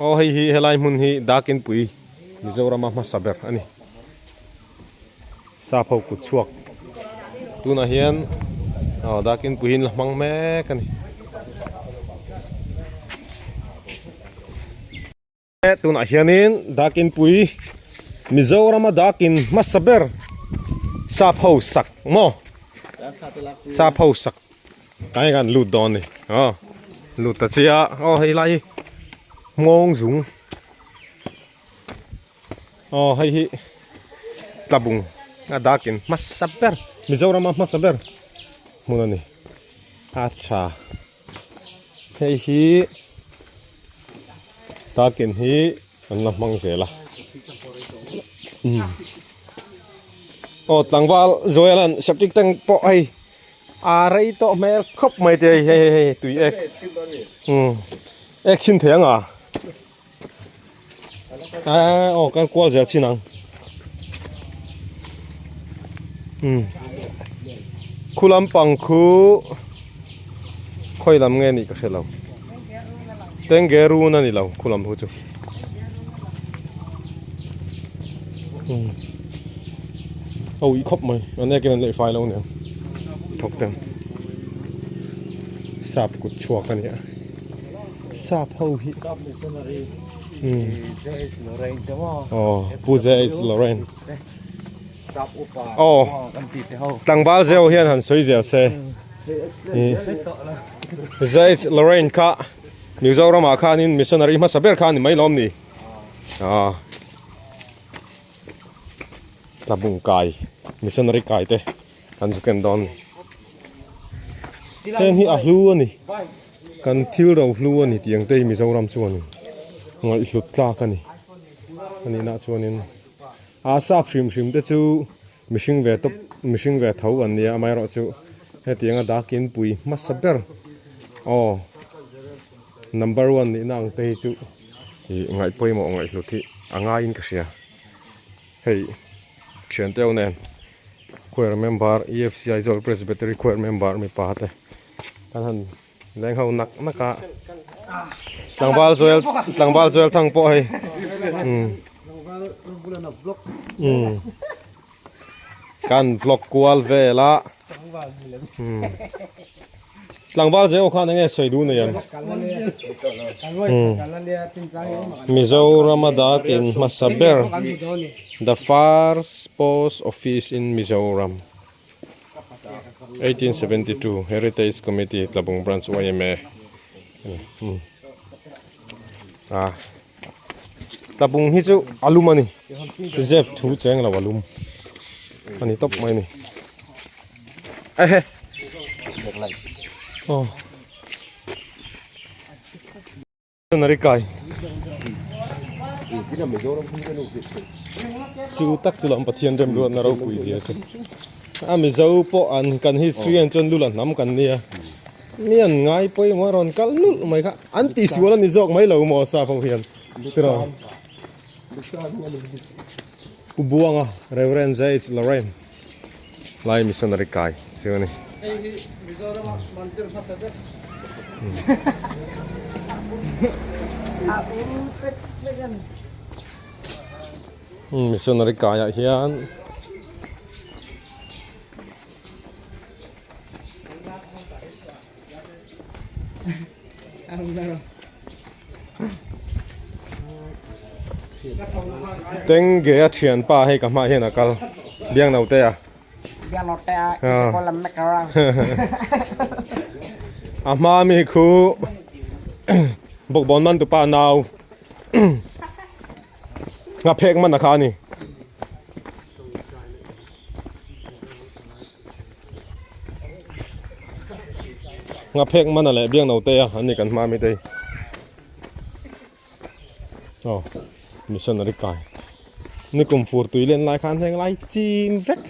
Aw hei hi helai hmun hi Dakinpui Mizorama hmasa ber a ni. Sap ho kut chhuak tunah hian aw Dakinpui hi an la hmang mek a ni. Tunah hianin Dakinpui Mizorama Dakin hmasa ber sap ho sak maw sap ho sak. Tlai kan lut dawn a ni aw lut ta chiah a aw hei lai hi nghawng zung aw hei hi tlabung a dakin hmasa ber Mizoram a hmasa ber hmun a ni a tha hei hi dakin hi an la hmang zel a aw tlangval Joel-a'n septic tank pawh hei. A rei tawh hmel khawp mai te hei hei hei tui ek umm ek chhin thei ang a aw kal kual zel chhin ang umm khu lampang khu khawi lam nge nih ka hre lo tenge run a ni lo khu lam hu chu umm a uih khawp mai an ekin an leih fai lo aniang thawk ten sap kut chhuak a ni a sap ho hi umm aw pu JH Lorrain aw tlangval zeu hian han sawi zel se JH Lorrain kha Mizoram ah khanin missionary hmasa ber kha a ni mai lawm ni ah tlabung kai missionary kai te an zu ken dawn heng hi a hlu a ni kan thil ro hlu a ni tih ang te hi Mizoram chuanin ngaihhlut tlak a ni a nih nah chuanin a sap hrim hrim te chu mihring ve tawp mihring ve tho an nia amaherawhchu hetianga dakin pui hmasa ber aw number one nihna ang te hi chu ih ngaih pawimawh ngaihhlut hi a ngaiin ka hria hei thian te ho nen choir member EFC Aizawl Presbytery choir member mipa te kan han leng ho nak nak a tlangval Joel tlangval Joel thang pawh hei umm umm kan vlog kual vel a umm tlangval zeu khan enge sawi duh nei ang umm Mizoram a dakin hmasa ber the first post office in Mizoram. 1872 Heritage Committee Tlabung Branch yma a Tlabung hi chu a lum a ni zep thu cheng lo a lum a ni tawp mai a ni ehe aw. Narikai chu tak chu lam Pathian remruatna ropui zia chu a Mizo pawh an kan history an chuan lula hnam kan nia mi an ngai pawimawh a rawn kal nulh mai kha an tihsual a ni zawk mai lo maw sap ho hian tiraw Pu Buanga Reverend JH Lorraine Lai missionary kai chu a ni. Hei hi Mizorama mantir hmasa ber. Missionary kaiah hian Tengge a thianpa hei ka hmaah hian a kal Biangnote a a hma mi khu bawkbawn man tupa nau Nghaphek man a kha a ni. Nghaphek man a leh biang no te a an ni kan hma mi te hi. Aw missionary kai. Ni kum fur tui len lai khan heng lai chim vek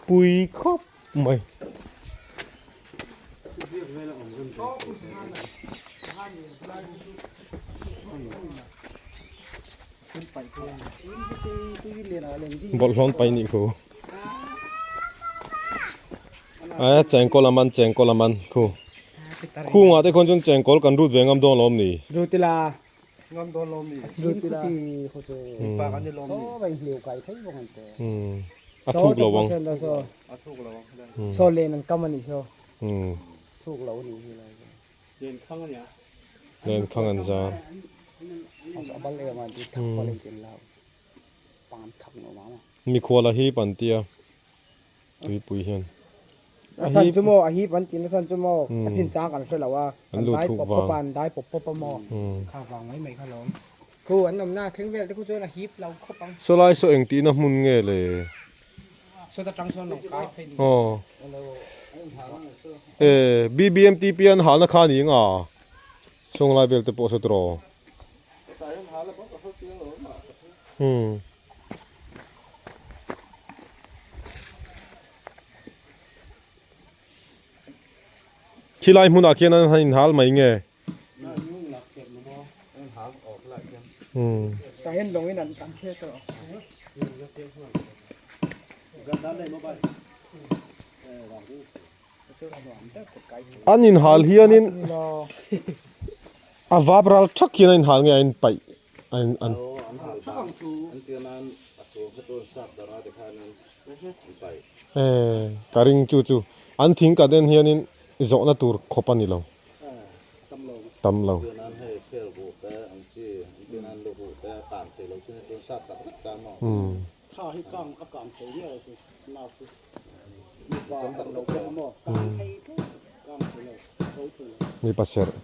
pui khawp mai. Bawlhhlawm paih nih khu a chengkawl a man chengkawl a man khu khungah te khawn chuan chengkawl kan rut ve ngam dawn lawm ni rut ila. A thuk lo ang. Len khang an zar. Mikhual a hip an tia tuipui hian. A chan chu maw a hip an tih na chan chu maw a chin chang kan hre lo a an dai pawp pawp a an dai pawp pawp a maw kha vang mai mai kha lawm. Khu an awmna thleng vel te khu chuan a hip lo khawp ang. Saw lai saw eng tihna hmun nge le? Saw ta tang sawn lo kai phei ni. Aw. E BBMTP an halna kha ni eng a? Sawng lai vel te pawh saw tiraw? Umm. Khilai hmunah khian an han inhal mai nge? An inhal hianin a vap ral thak hian a inhal nge a inpaih an an eh ka ring chu chu an thing ka den hianin zawhna tur khawp a ni lo tam lo umm mipa serh.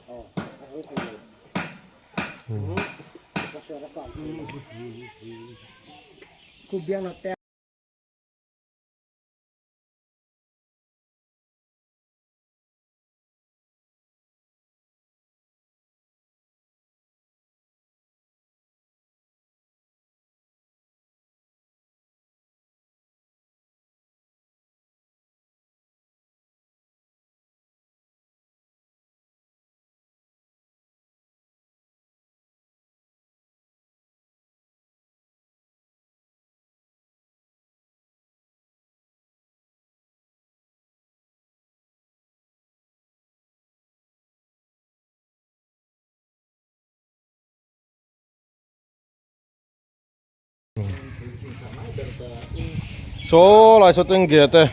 Saw lai saw teng gate e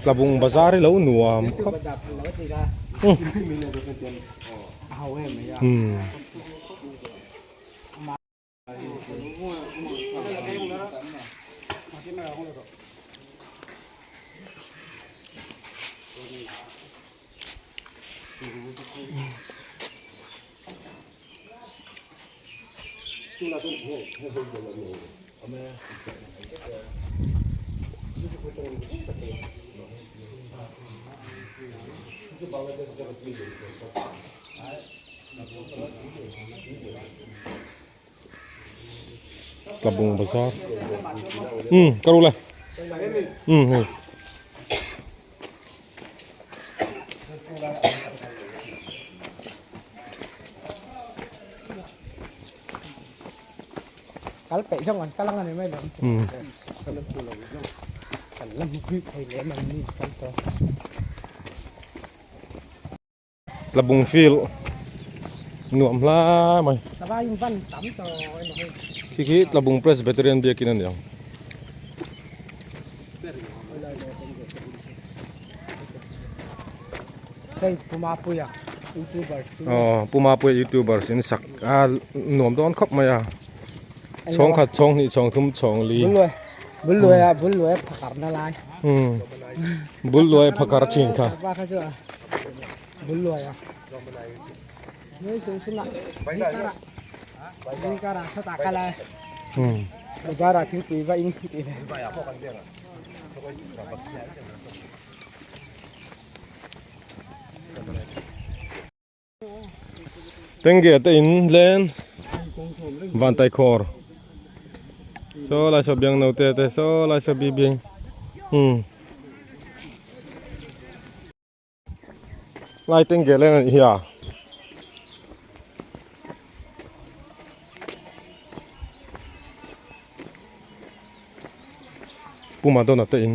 Tlabung bazar hi lo nuam khawp umm. Tlabung bazar umm ka ru le umm hei. Kal peih zawng an kal ang a ni mai lo kan la hmu bik thei lem an ni kal tawh. Tlabung field nuam hla mai. Khi khi Tlabung Presbyterian biakin a ni ang. Hei Pu Mapuia YouTubers chu. Aw Pu Mapuia YouTubers in sak a nuam dawn khawp mai a. Chhawng khat chhawng hnih chhawng thum chhawng li. Bulluai Bulluaia Bulluaia phakar na lai. Umm Bulluaia phakar thin kha. Pa kha chu a Bulluaia. Nei sun sun a. Zikara Zikara sata kala. Umm. Bazar ah thingpui va in tih ve. Tengge te in len vantai khawr saw lai saw biang note te saw lai saw bibing umm lai tengge len a nih hi a. Pu Madonna te in.